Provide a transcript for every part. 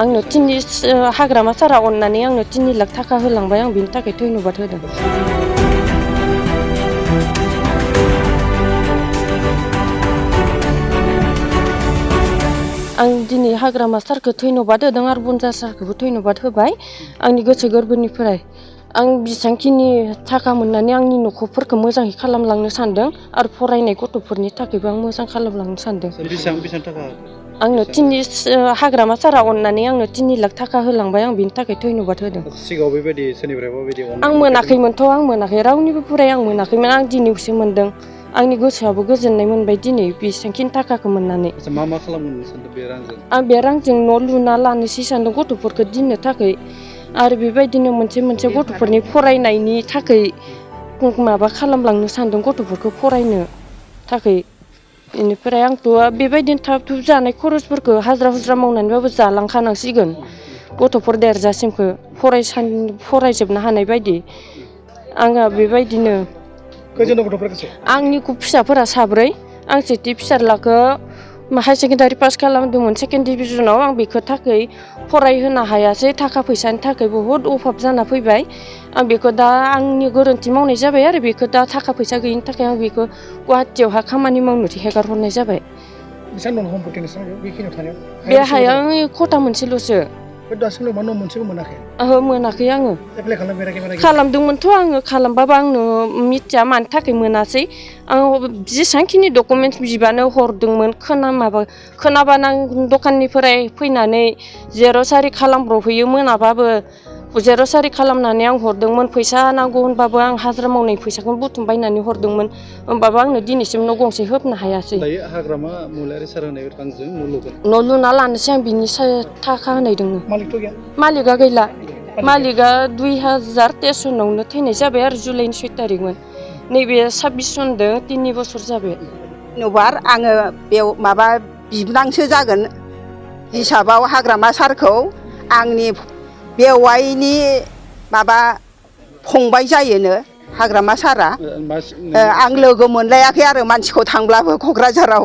आंनो 3 हाग्रामा सारा अननानै आंनो 3 लाख थाखा होलांबाय आं बिनि थाखाय धन्यबाद होदों। आं दिनै हाग्रामा सारखौ धन्यबाद होदों आरो बनजार सारखौबो धन्यबाद होबाय आंनि गोसो गोरबोनिफ्राय। आं बेसेबांखिनि थाखा मोननानै आंनि न'खरफोरखौ मोजाङै खालामलांनो सानदों आरो फरायनाय गथ'फोरनि थाखायबो आं मोजां खालामलांनो सानदों। बेसेबां थाखा? आंनो 3 हाग्रामा सारा अननानै आंनो 3 लाख थाखा होलांबाय आं बिनि थाखाय धन्यबाद होदों। सिगाङाव बेबायदि सोरनिफ्रायबा बेबायदि आं मोनाखैमोनथ' आं मोनाखै रावनिबोफ्राय आं मोनाखैमोन आं दिनैसो मोनदों। आंनि गोसोआबो गोजोननाय मोनबाय दिनै बेसेबांखिनि थाखाखौ मोननानै। मा खालामनो सानदों बे रांजों? आं बे रांजों न' लुना लानोसै सानदों गथ'फोरखौ दोननो थाखाय आरो बेबायदिनो मोनसे गथ'फोरनि फरायनायनि थाखाय माबा खालामलांनो सानदों गथ'फोरखौ फरायनो थाखाय। बेनिफ्राय आंथ' बेबायदिनो थाब थुब जानाय खरसफोरखौ हाजिरा हुजिरा मावनानैबाबो जालांखानांसिगोन गथ'फोर देरजासिमखौ फरायजोबनो हानाय बायदि। आंहा बेबायदिनो खैजोन गथ'फोरखौ? आंनि फिसाफोरा 4 आं सेथि फिसाज्लाखौ हायार सेकेन्डारि पास खालामदोंमोन 2nd डिभिजनाव। आं बेखौ थाखाय फरायहोनो हायासै थाखा फैसानि थाखाय बहुद अभाब जाना फैबाय। आं बेखौ दा आंनि गोरोन्थि मावनाय जाबाय आरो बेखौ दा थाखा फैसा गैयिनि थाखाय आं बेखौ गुवाहाटियावहा खामानि मावनो हेगार हरनाय जाबाय। बे हाया खथा मोनसेल'सो। दासिमबो न' मोनसेबो मोनाखै? ओहो मोनाखै आङो। एप्लाइ खालामफेराखै? खालामदोंमोनथ' आङो खालामबाबो आंनो मिथिया मानि थाखाय मोनासै। आं जेसेबांखिनि डकुमेन्टस बिबानो हरदोंमोन खोनाबानो आं दखाननिफ्राय फैनानै जेर'क्स आरि खालामब्रबहैयो मोनाबाबो जेर'क्स आरि खालामनानै आं हरदोंमोन। फैसा नांगौ होनबाबो आं हाजिरा मावनाय फैसाखौनो बुथुमबायनानै हरदोंमोन होमबाबो आंनो दिनैसिम न' गंसे होबनो हायासै। दायो हाग्रामा मुलियारि सार होनाय रांजों न' लुगोन? न' लुना लानोसै आं बिनि थाखा होनाय दोङो। मालिकथ' गैया? मालिकआ गैला। मालिकआ 2023 थैनाय जाबाय आरो जुलाइनि 6 तारिखमोन। नैबे 26 सनदों 3 बोसोर जाबाय। धन्यबाद आङो बेयाव माबा बिबोनांसो जागोन हिसाबाव हाग्रामा सारखौ आंनि बेवाइनि माबा फंबाय जायोनो हाग्रामा सारा। आं लोगो मोनलायाखै आरो मानसिखौ थांब्लाबो क'क्राझाराव।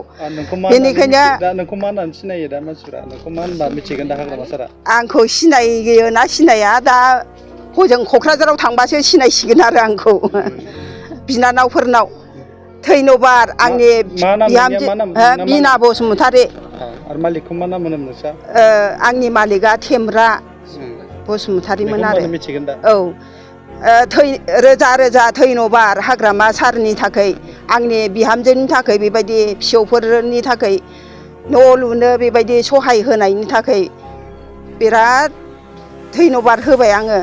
बेनिखायनो नोंखौ मा होननानै सिनायो दा मानसिफ्रा? नोंखौ मा होनबा मिथिगोन दा हाग्रामा सारा? आंखौ सिनायो ना सिनाया दा हजों क'क्राझाराव थांबासो सिनायसिगोन आरो आंखौ बिनानावफोरनाव। धन्यबाद आंनि बिहामजो बिना बसुमतारी। आरो मालिकखौ मा नाम होनोमोन नोंस्रा? आंनि मालिकआ थेमब्रा बसुमतारीमोन आरो। मिथिगोन दा? औ रोजा रोजा धन्यबाद हाग्रामा सारनि थाखाय आंनि बिहामजोनि थाखाय बेबायदि फिसौफोरनि थाखाय न' लुनो बेबायदि सहाय होनायनि थाखाय बिराद धन्यबाद होबाय आङो।